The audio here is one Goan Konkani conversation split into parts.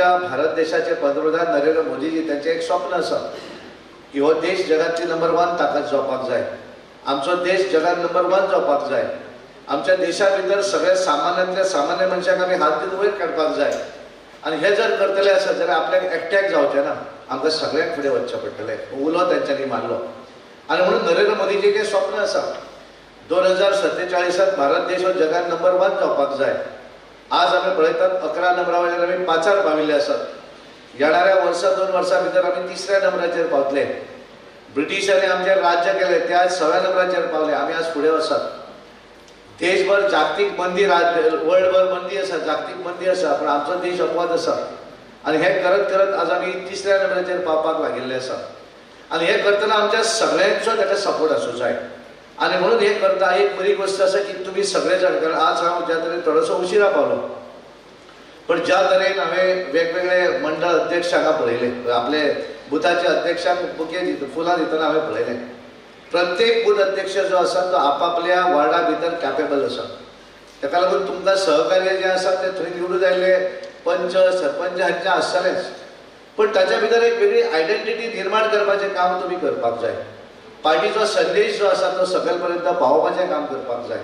भारत देशाचे पंतप्रधान नरेंद्र मोदीजी त्यांचे एक स्वप्न आसा की हो देश जगातली नंबर 1 ताकद जावपाक जाय, आमचो देश जगात नंबर 1 जावपाक जाय, आमच्या देशा भितर सगळ्या सामान्यांतल्या सामान्य मनशाक आमी हात दिवन वयर काडपाक जाय. आनी हे जर करतले आसत जाल्यार आपल्याक एकट्याक जावचें ना, आमकां सगळ्यांक फुडें वचचें पडटलें. उलो तेंच्यांनी मारलो आनी म्हणून नरेंद्र मोदीजीचें स्वप्न आसा 2047 भारत देश हो जगात नंबर 1 जावपाक जाय. आज आमी पळयतात 11 नंबरा वयल्यान आमी 5 पाविल्ले आसात. येणाऱ्या वर्सा 2 वर्सां भितर आमी 3ऱ्या नंबराचेर पावतले. ब्रिटिशांनी आमचेर राज्य केलें ते आज 6व्या नंबराचेर पावले, आमी आज फुडें आसात. देशभर जागतीक मंदी, वर्ल्डभर मंदी आसा, जागतीक मंदी आसा, पूण आमचो देश अपवाद आसा. आनी हें करत करत आज आमी 3ऱ्या नंबराचेर पावपाक लागिल्ले आसा. आनी हें करतना आमच्या सगळ्यांचो ताका सपोर्ट आसूं जाय. आनी म्हणून हें करता एक बरी गोश्ट आसा की तुमी सगळे जाण, कारण आज हांव ज्या तरेन थोडोसो उशिरा पावलो, पण ज्या तरेन हांवें वेगवेगळे मंडळ अध्यक्ष हांगा पळयले, आपले बुथाचे अध्यक्षांक बुके दिता, फुलां दितना हांवें पळयलें, प्रत्येक बूथ अध्यक्ष जो आसा तो आपापल्या वार्डा भितर कॅपेबल आसा. ताका लागून तुमकां सहकार्य जें आसा तें थंय निवडून आयिल्ले पंच सरपंच हांचें आसतलेंच, पण ताच्या भितर एक वेगळी आयडेंटिटी निर्माण करपाचें काम तुमी करपाक जाय. पार्टीचो संदेश जो आसा तो सकयल पर्यंत पावोवपाचें काम करपाक जाय.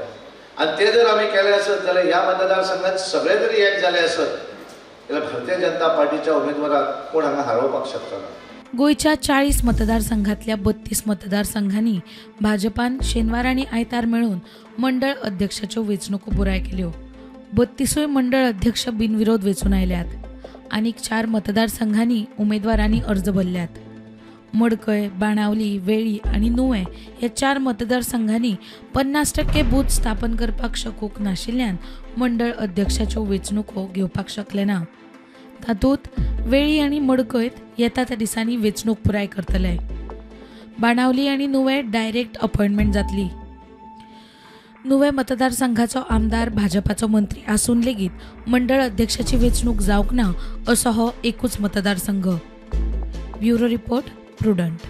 आनी तें जर आमी केलें आसत जाल्यार ह्या मतदारसंघात सगळे जरी एक जाले आसत जाल्यार भारतीय जनता पार्टीच्या उमेदवाराक कोण हांगा हारोवपाक शकता ना. गोंयच्या 40 मतदारसंघातल्या 32 मतदारसंघांनी भाजपान शेनवार आनी आयतार मेळून मंडळ अध्यक्षाच्यो वेंचणुको पुराय केल्यो. 32 मंडळ अध्यक्ष बिनविरोध वेंचून आयल्यात. आनीक 4 मतदारसंघांनी उमेदवारांनी अर्ज भरल्यात. मडकय, बाणावली, वेळी आनी नुवें ह्या 4 मतदारसंघांनी 50% बूथ स्थापन करपाक शकूंक नाशिल्ल्यान मंडळ अध्यक्षाच्यो वेंचणुको घेवपाक शकले ना. तातूंत वेळी आनी मडकयत येता त्या दिसांनी वेंचणूक पुराय करतले. बाणावली आनी नुवें डायरेक्ट अपॉयंटमेंट जातली. नुवें मतदारसंघाचो आमदार भाजपाचो मंत्री आसून लेगीत मंडळ अध्यक्षाची वेंचणूक जावंक ना असो हो एकूच मतदारसंघ. Bureau report, Prudent.